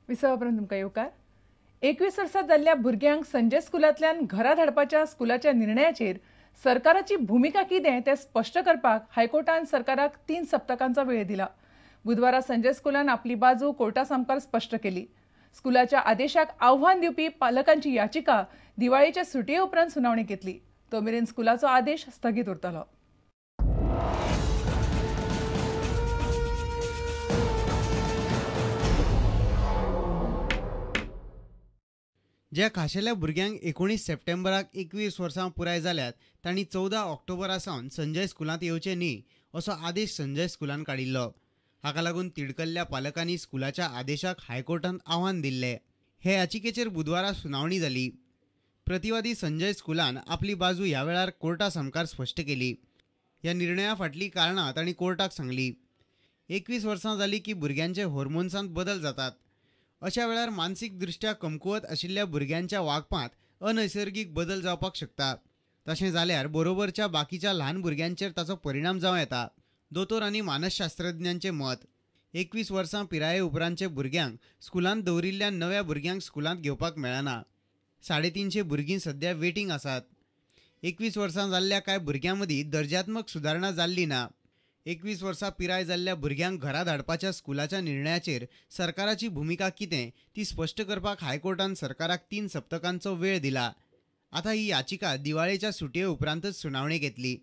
विसवा उपरांत तुमकां येवकार. 21 वर्सां जाल्ल्या भुरग्यांक संजय स्कुलांतल्यान घरा धाडपाच्या स्कुलाच्या निर्णयाचेर सरकाराची भुमिका कितें तें स्पश्ट करपाक हायकोर्टान सरकाराक 3 सप्तकांचो वेळ दिला. बुधवारा संजय स्कुलान आपली बाजू कोर्टा सामकार स्पश्ट केली. स्कुलाच्या आदेशाक आव्हान दिवपी पालकांची याचिका दिवाळीच्या सुटये उपरांत सुनावणी घेतली. तो मेरेन स्कुलाचो आदेश स्थगीत उरतलो. ज्या खाशेल्या भुरग्यांक 19 सप्टेंबराक 21 वर्सां पुराय जाल्यात तांणी 14 ऑक्टोबरा सावन संजय स्कुलांत येवचें न्ही असो आदेश संजय स्कुलान काडिल्लो. हाका लागून तिडकल्ल्या पालकांनी स्कुलाच्या आदेशाक हायकोर्टांत आव्हान दिल्लें. हे याचिकेचेर बुधवारा सुनावणी जाली. प्रतिवादी संजय स्कुलान आपली बाजू ह्या वेळार कोर्टा सामकार स्पश्ट केली. ह्या निर्णया फाटलीं कारणां तांणी कोर्टाक सांगली. 21 वर्सां जाली की भुरग्यांचे होर्मोन्सांत बदल जातात. अशा वेळार मानसीक दृष्ट्या कमकुवत आशिल्ल्या भुरग्यांच्या वागपांत अनैसर्गीक बदल जावपाक शकता. तशें जाल्यार बरोबरच्या बाकीच्या ल्हान भुरग्यांचेर ताचो परिणाम जावं येता. दोतोर आनी मानसशास्त्रज्ञांचें मत. 21 वर्सां पिराये उपरांतचे भुरग्यांक स्कुलांत दवरिल्ल्या नव्या भुरग्यांक स्कुलांत घेवपाक मेळना. 350 भुरगीं सध्या वेटींग आसात. 21 वर्सां जाल्ल्या कांय भुरग्यां मदीं दर्जात्मक सुदारणा जाल्ली ना. 21 वर्सां पिराय जाल्ल्या भुरग्यांक घरा धाडपाच्या स्कुलाच्या निर्णयाचेर सरकाराची भुमिका कितें ती स्पश्ट करपाक हायकोर्टान सरकाराक 3 सप्तकांचो वेळ दिला. आतां ही याचिका दिवाळेच्या सुटये उपरांतच सुनावणेक येतली.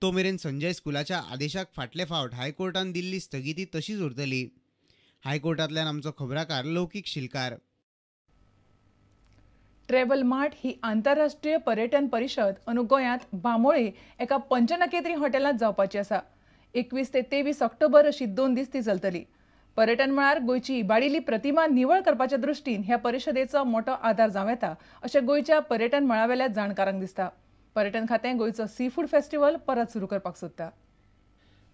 तो मेरेन संजय स्कुलाच्या आदेशाक फाटले फावट हायकोर्टान दिल्ली स्थगिती तशीच उरतली. हायकोर्टांतल्यान आमचो खबराकार लौकीक शिलकार. ट्रॅव्हल मार्ट ही आंतरराष्ट्रीय पर्यटन परिशद अंदू गोंयांत बांबोळे एका पंचनखेत्री हॉटेलांत जावपाची आसा. 21 ते 23 ऑक्टोबर अशी 2 दीस ती चलतली. पर्यटन मळार गोंयची इबाडिल्ली प्रतिमा निवळ करपाच्या दृश्टीन ह्या परिशदेचो मोटो आदार जावं येता अशें गोंयच्या पर्यटन मळावेल्या जाणकारांक दिसता. पर्यटन खातें गोंयचो सी फूड फेस्टिवल परत सुरू करपाक सोदता.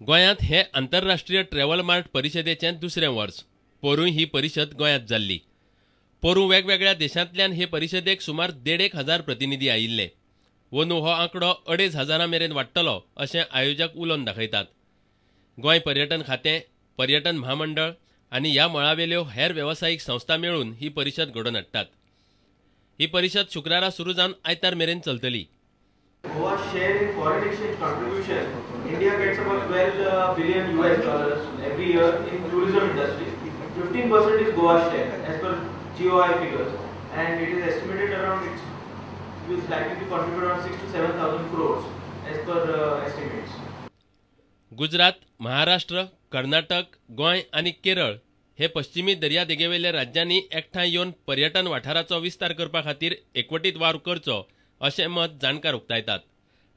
गोंयांत हे आंतरराष्ट्रीय ट्रॅव्हल मार्ट परिशदेचें दुसरें वर्स. पोरूं ही परिशद गोंयांत जाल्ली. पोरूं वेगवेगळ्या देशांतल्यान हे परिशदेक सुमार 1,500 प्रतिनिधी आयिल्ले. अंदू हो आंकडो 2,500 मेरेन वाडटलो अशें आयोजक उलोवन दाखयतात. गोंय पर्यटन खातें, पर्यटन म्हामंडळ आनी ह्या मळावेल्यो हेर वेवसायीक संस्था मेळून ही परिशद घडोवन हाडटात. ही परिशद शुक्रारा सुरू जावन आयतार मेरेन चलतली. Goa share in foreign exchange contribution, India gets about $12 billion US every year in tourism industry. 15% is Goa's share as per GOI figures, and it is estimated around it is likely to contribute around 6 to 7,000 crores as per estimates. Gujarat, Maharashtra, Karnataka, Goa आनी केरळ हे पश्चिमी दर्यादेगेवेल्या राज्यांनी एकठांय येवन पर्यटन वाठाराचो विस्तार करपा खातीर एकवटीत वावर करचो अशें मत जाणकार उक्तायतात.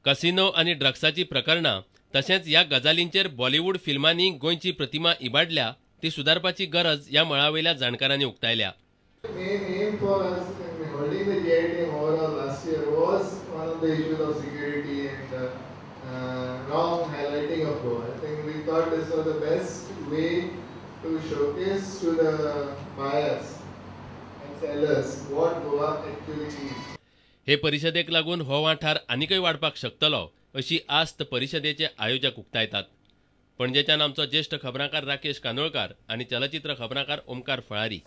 कसिनो आनी ड्रग्साची प्रकरणां तशेंच ह्या गजालींचेर बॉलिवूड फिल्मांनी गोंयची प्रतिमा इबाडल्या ती सुदारपाची गरज ह्या मळावेल्या जाणकारांनी उक्तायल्या. Wrong highlighting of Goa. I think we thought this was the best way to showcase to the buyers and sellers what Goa actually is. हे परिशदेक लागून हो वाठार आनीकय वाडपाक शकतलो अशी आस्त परिशदेचे आयोजक उक्तायतात. पणजेच्यान आमचो ज्येष्ठ खबराकार राकेश कानोळकार आनी चलचित्र खबराकार ओमकार फळारी.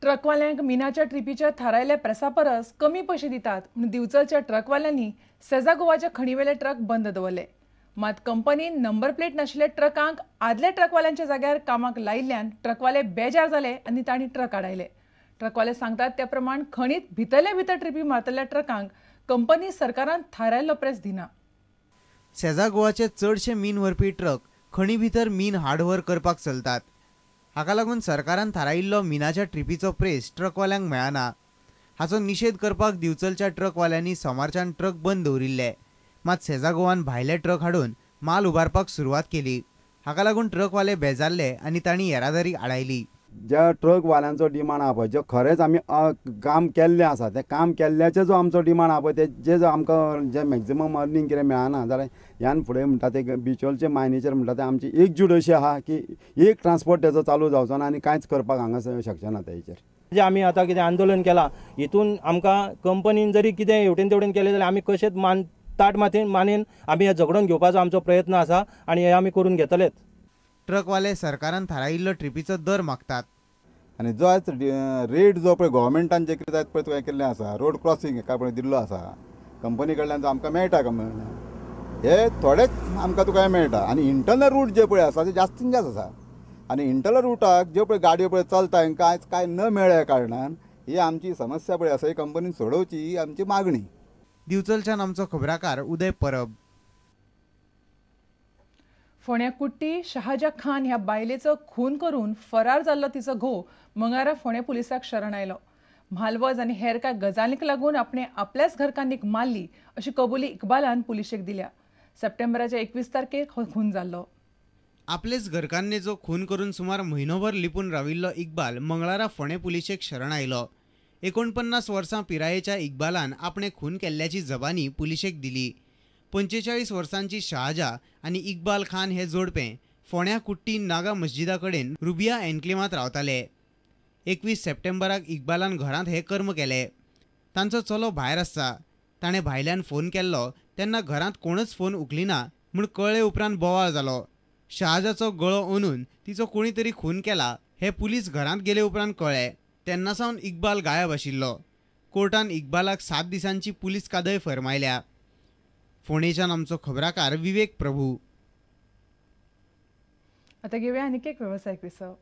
ट्रकवाल्यांक मिनाच्या ट्रिपीच्या थारायल्ल्या प्रेसा परस कमी पयशे दितात म्हूण दिवचलच्या ट्रकवाल्यांनी सेजा गोवाच्या खणीवेले ट्रक बंद दवरले. मात कंपनीन नंबर प्लेट नाशिल्ल्या ट्रकांक आदल्या ट्रकवाल्यांच्या जाग्यार कामाक लायिल्ल्यान ट्रकवाले बेजार जाले आनी तांणी ट्रक आडायले. ट्रकवाले सांगतात त्या प्रमाण खणीत भितरल्या भितर ट्रिपी मारतल्या ट्रकांक कंपनी सरकारान थारायल्लो प्रेस दिना. सेजा गोवाचे चडशे मीन व्हरपी ट्रक खणी भितर मीन हाडव्हर करपाक चलतात. हाका लागून सरकारान थारायिल्लो मिनाच्या ट्रिपीचो प्रेस ट्रकवाल्यांक मेळना. हाचो निशेध करपाक दिवचलच्या ट्रकवाल्यांनी सोमारच्यान ट्रक बंद दवरिल्ले. मात सेजा गोवान भायले ट्रक हाडून माल उबारपाक सुरवात केली. हाका लागून ट्रकवाले बेजारले आनी तांणी येरादारी आडायली. ज्या ट्रकवाल्यांचो डिमांड आहा पळय, जो खरेंच आमी काम केल्लें आसा तें काम केल्ल्याचें जो आमचो डिमांड आहा पळय, तेजे जो आमकां जे मॅक्झिमम अर्निंग कितें मेळना जाल्यार ह्यान फुडें म्हणटा ते बिचोलचे मायनीचेर म्हणटा ते आमची एकजूट अशी आहा की एक ट्रान्सपोर्ट तेजो चालू जावचो ना आनी कांयच करपाक हांगा शकचें ना तेजेर. जे आमी आतां कितें आंदोलन केलां हितून आमकां कंपनीन जरी कितें हेवटेन तेवटेन केलें जाल्यार आमी कशेंच मान ताट मानेन आमी हे झगडोवन घेवपाचो आमचो प्रयत्न आसा आनी हे आमी करून घेतलेच. ट्रकवाले सरकारान थारायिल्लो ट्रिपीचो दर मागतात आनी जो आयज रेट जो पळय गव्हर्मेंटान जे कितें जायत पळय तुवें केल्लें आसा, रोड क्रॉसिंग हेका पळय दिल्लो आसा कंपनी कडल्यान जो आमकां मेळटा, हे थोडेच आमकां तुका मेळटा. आनी इंटरनल रूट जे पळय आसा ते जास्तीन जास्त आसा आनी इंटरनल रुटाक ज्यो पळय गाडयो पळय चलता हांकां आयज कांय न मेळ्ळ्या कारणान ही आमची समस्या पळय आसा ही कंपनीन सोडोवची ही आमची मागणी. दिवचलच्यान आमचो खबराकार उदय परब. फोंड्या कुट्टी शहाजा खान ह्या बायलेचो खून करून फरार जाल्लो तिचो घोव मंगळारा फोंड्या पुलिसाक शरण आयलो. म्हालवज आनी हेर कांय गजालींक लागून आपणे आपल्याच घरकान्नीक मारली अशी कबुली इकबालान पुलिशेक दिल्या. सप्टेंबराच्या 21 तारखेक हो खून जाल्लो. आपलेच घरकान्नेचो खून करून सुमार म्हयनोभर लिपून राविल्लो इकबाल मंगळारा फोंडें पुलिशेक शरण आयलो. 49 वर्सां पिरायेच्या इकबालान आपणे खून केल्ल्याची जबानी पुलिशेक दिली. 45 वर्सांची शहाजा आनी इकबाल खान हे जोडपें फोंड्या कुट्टी नागा मस्जिदा कडेन रुबिया एन्क्लेवांत रावताले. 21 सप्टेंबराक इकबालान घरांत हे कर्म केले. तांचो चलो भायर आसता, ताणें भायल्यान फोन केल्लो तेन्ना घरांत कोणच फोन उखलिना म्हूण कळ्ळे उपरांत बोवाळ जालो. शहाजाचो गळो अंदून तिचो कोणी तरी खून केला हे पुलीस घरांत गेले उपरांत कळ्ळे. तेन्ना सावन इकबाल गायब आशिल्लो. कोर्टान इकबालाक 7 दिसांची पुलीस कादय फर्मायल्या. फोंडेच्यान आमचो खबराकार विवेक प्रभू. आता घेऊया आणखी एक व्यावसायिक विसव.